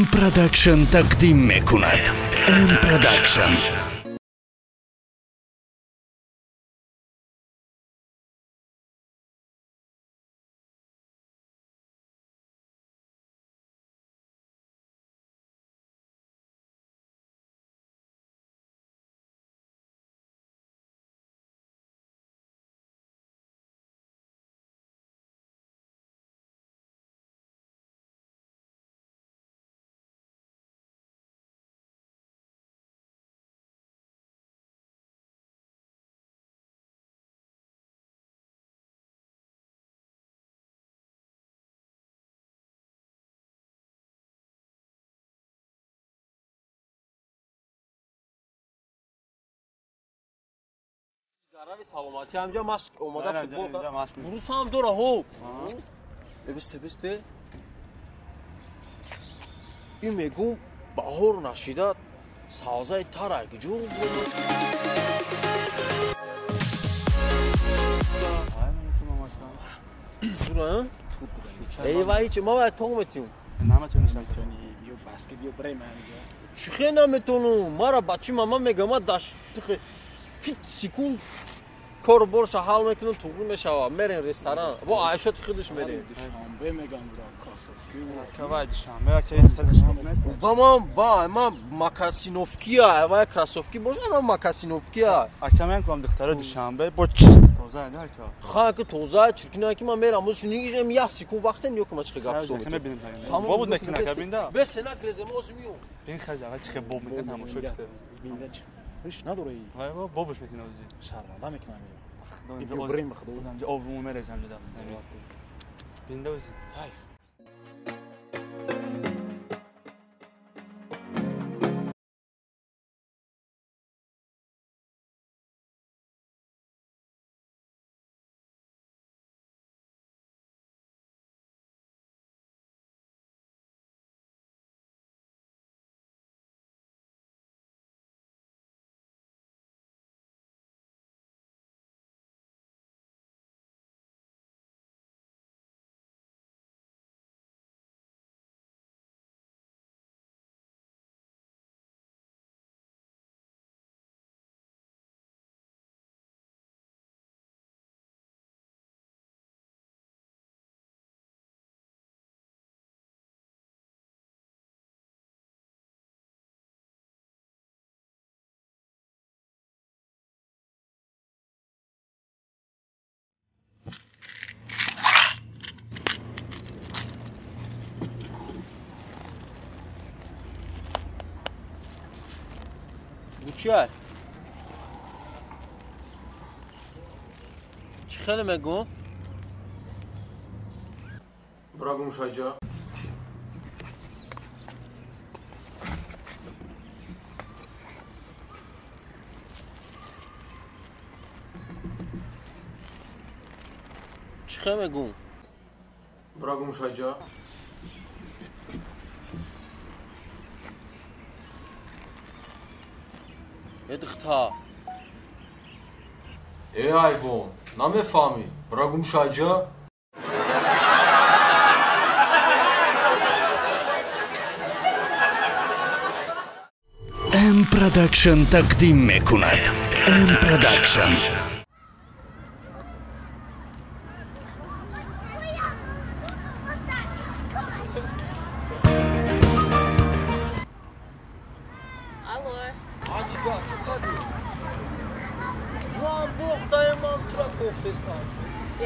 М Production тақдим мекунад. М Production. Гарави саломатӣ ҳамҷа машқ омода футбол рус ҳам дора ҳо. Бисте бисте. Ин мегум баҳор нашида савзаи тара ҷо. Сура? Эй вай чи ма вай тон метим. Наметонистам тони биё баскет биё брем ҳамҷа. Чи хе наметонум? Мара бачи мама мегама даш тихе фит секунд кор борша ҳал мекунам туғри мешава. Мерем ресторан. Бо Айшот худаш мерем. Душанбе мегам бура кроссовки. Кавай душанбе ки хеле нест. Ба ман ба ман макасиновкия, вай кроссовки бошад ман макасиновкия. Ака мен кам духтара душанбе бо чист тоза не ака. Ха ки тоза чиркина ки ман мерам оз нигижем як секунд вақте ниё ки ман чӣ гап зо. Во буд накина ака бинда. Бес на грезем оз миём. Бин хай ага чӣ боб мекунад тамошо ките. Бинда чӣ? Ҳеч надорӣ. Вай во бобаш мекунад ози. Шарманда мекунам. Биё брем ба худо. Озамҷа обрӯ мерезам ҷуда. Бинда ози. Ҳайф. Чӣ? Чӣ хеле мегӯм? Бира гум шайҷа. Чӣ хеле мегӯм? Бира гум шайҷа. Э духта. Э ҳайвон, намефаҳмӣ? Бира гум шайҷа. М Production тақдим мекунад. М Production.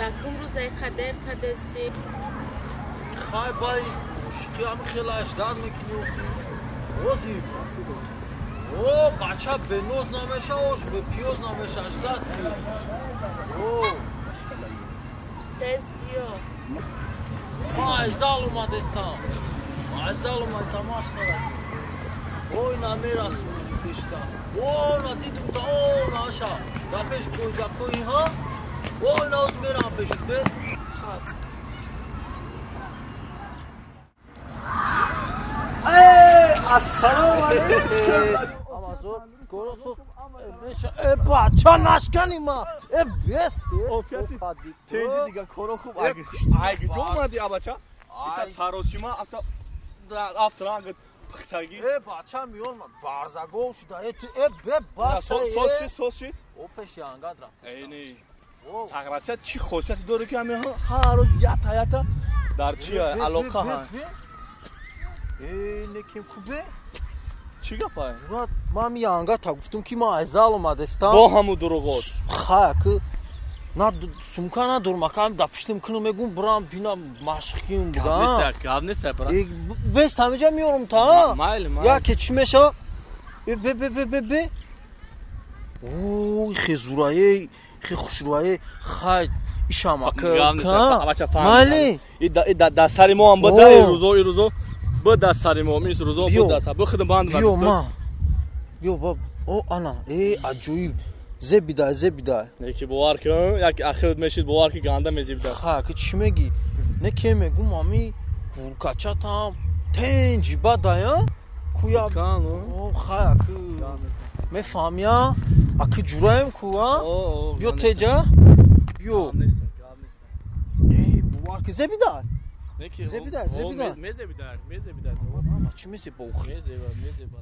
Якум рӯз дақиқа дер кардести. Хай бай, ҳам хеле аждар мекунӣ. Ози. О, бача беноз намеша, ош бе пиёз намеша, аждар. О. Тез биё. Ай зал омадестам. Ай зал омадестам, машқара. Ой, намерасм пешта. О, на дидум та, о, наша. Да пеш пойзакои, ҳа? О, на оз мерам пешит, бес. Хоб. Ассалому алейкум. Амазон, коросов, меша, э бача нашкани ма. Э бес. Тенҷи дига коро хуб. Айг ҷо омади абача? Ита саросима ата Афтранг пухтагӣ. Э бача миён барзагов шуда. Э ту э бе бас. Сос шид, сос шид. О пеши ангад рафт. Э не. Сағрача чӣ хосияте дорӣ ки ҳамин ҳар рӯз ята ята дар чи алоқа ҳа? Э неким кубе? Чӣ гапа? Мурад, ман ми ангата гуфтум ки ман аз зал омадастам. Бо ҳаму дурӯғот. Ха, ки на сумка надорам, акам да пиштим кунум мегум бурам бинам машқким буда. Гап нест, гап нест, брат. Бес ҳамиҷа меорам та. Майли, майли. Я ки чӣ мешава? Бе бе бе бе бе. Ой, хезурае, хе хушрӯае, хай ишам ака. Майли. И да сари мо ҳам буда, и рӯзо, и рӯзо. Буда сари мо, ин рӯзо буда са. Бихудам банд вар. Биё ма. Биё баб. О ана, э аҷоиб. Зебида, зебида. Неки бовар кун, як ахират мешид бовар ки ганда мезибида. Ха, ки чӣ мегӣ? Не ке мегум ами гуркачатам тенҷи бадая? Куя. О, ха, ки мефаҳмия? Аки ҷураем ку, а? Биё теҷа. Биё. Э, бовар ки зебида. Зебида, зебида. Мезебида, мезебида. Ама чӣ мезеба охи? Мезеба, мезеба.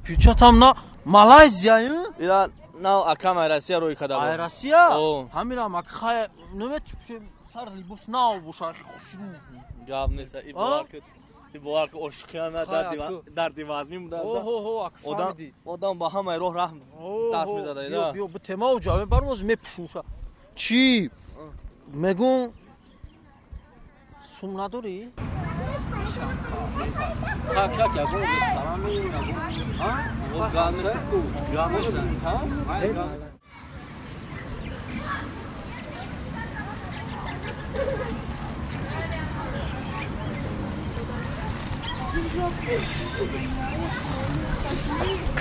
Пючатам на Малайзия, ира на акам ай Россия рӯй када. Ай Россия? Ҳамирам ак хай намет сар либос нав боша хушрӯ. Гап нест, и бовар ки и бовар ки ошиқона дарди вазмин буда. О, ак фаҳмидӣ. Одам ба ҳамаи роҳ раҳм даст мезада, ира. Биё, биё, тема уҷа мебарам, мепӯшум. Чӣ? Мегум сум надорӣ? Как как я говорю, ресторан а? Вот гамнес, гамнес, ха?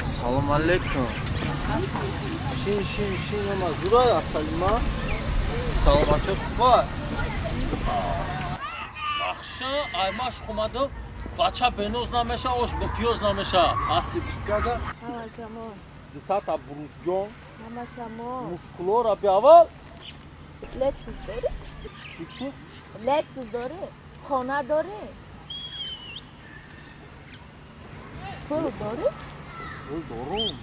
Салом алейкум. Шин шин шин ама зура асалима. Саломатӣ хуба. Бахша аймаш хумадам. Бача беноз намеша, ош бо пиёз намеша. Асли бисткага. Дусата бурусҷон. Мускулора биавал. Лексус дорӣ? Лексус? Лексус дорӣ? Хона дорӣ? Пул дорӣ? Пул дорум.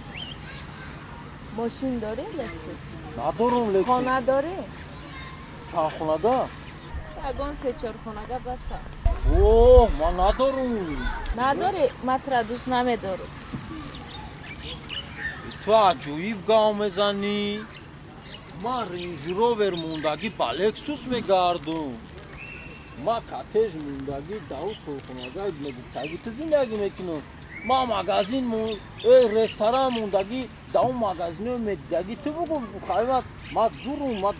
Мошин дорӣ Лексус? Надорум Лексус. Хона дорӣ? Чанд хонада? Ягон се-чор хонага баса. О, ман надорум. Надорӣ? Ман тура дӯст намедорам. Ту аҷоиб гав мезанӣ. Ман Рейндж Ровер мондагӣ ба Лексус мегардум. Ман коттеҷ мондагӣ дар чорхонага мегуфтагӣ ту зиндагӣ мекунам. Ман магазин ресторан мондагӣ дар он магазино медидагӣ ту бугу хайват ман зурум, ман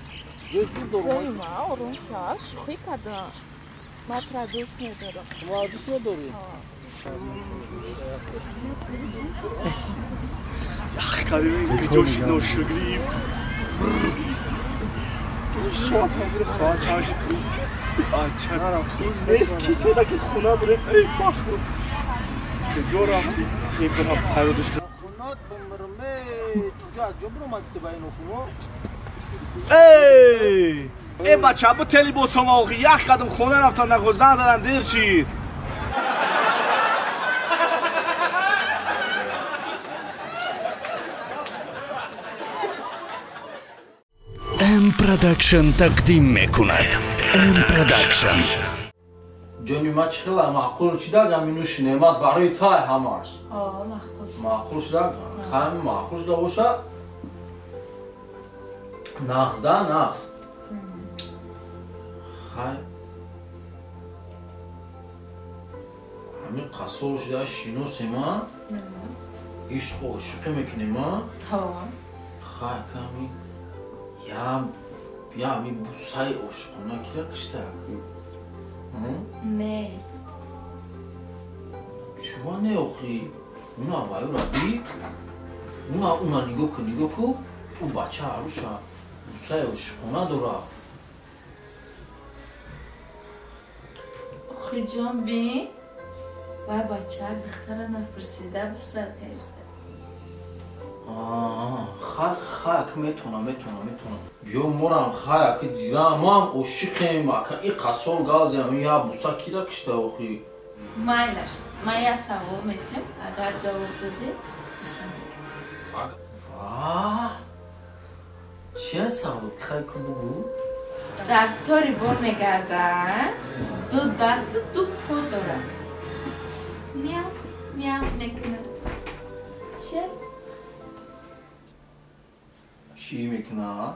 зур дорум. Ма орум ша, шӯхӣ кардам. Ман тура дӯст медорам. Маро дӯст медорӣ? Ях кадим куҷо шид ношугрим. Соат ҳамира соат чанд шид? Бача нест киседа ки хона дорем. Эй бахт. Куҷо рафтӣ? Ибрам фарёдаш кард. Хонат бимирме. Чуҷо аз ҷо биромадӣ ту ба ин охуно? Эй! Э бача бу телебосома охи як қадам хона рафтан нахо зан задан дер шид. М Продакшн тақдим мекунад. М Продакшн. Ҷони ма чӣ хела маъқул шидаг ҳаминуши неъмат барои тай ҳамаш. Маъқул шидаг, хами маъқул шуда боша. Нағз да, нағз. Хай. Ҳамин қассол шуда шиносема. Ишқу ошиқӣ мекунема. Хай ками я ми бусаи ошиқона кира киштак? Не. Чува не охи? Уна ваюра би? Уна нигоҳ кун, нигоҳ кун. Ӯ бача аруша бусаи ошиқона дора. Охи ҷон бин, вай бача духтара напурсида буса теста. Хай, метонам. Биё морам хай, аки дирам, мам ошиқем, ака и қасол газем, я буса кида кишта охи. Майлаш, ман як савол метим, агар ҷавоб додӣ, буса мекунам. Ва? Чия савол? Хай ку бугу? Дар тори бор мегардад, ду дасту ду по дорад. Мяу, мяу мекунад. Чия? Чӣ мекунад?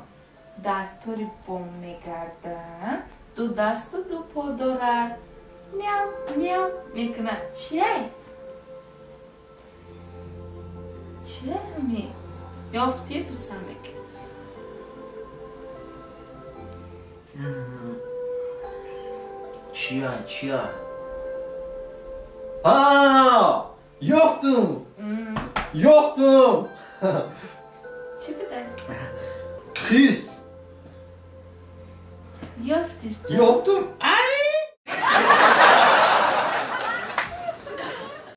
Дар тори бом мегардад, ду дасту ду по дорад. Мяу, мяу мекунад. Чия? Чия ми? Ёфтӣ буса мекунад. Чия? Ёфтум! Ёфтум! Чӣ буда? Хис! Ёфтиш? Ёфтум!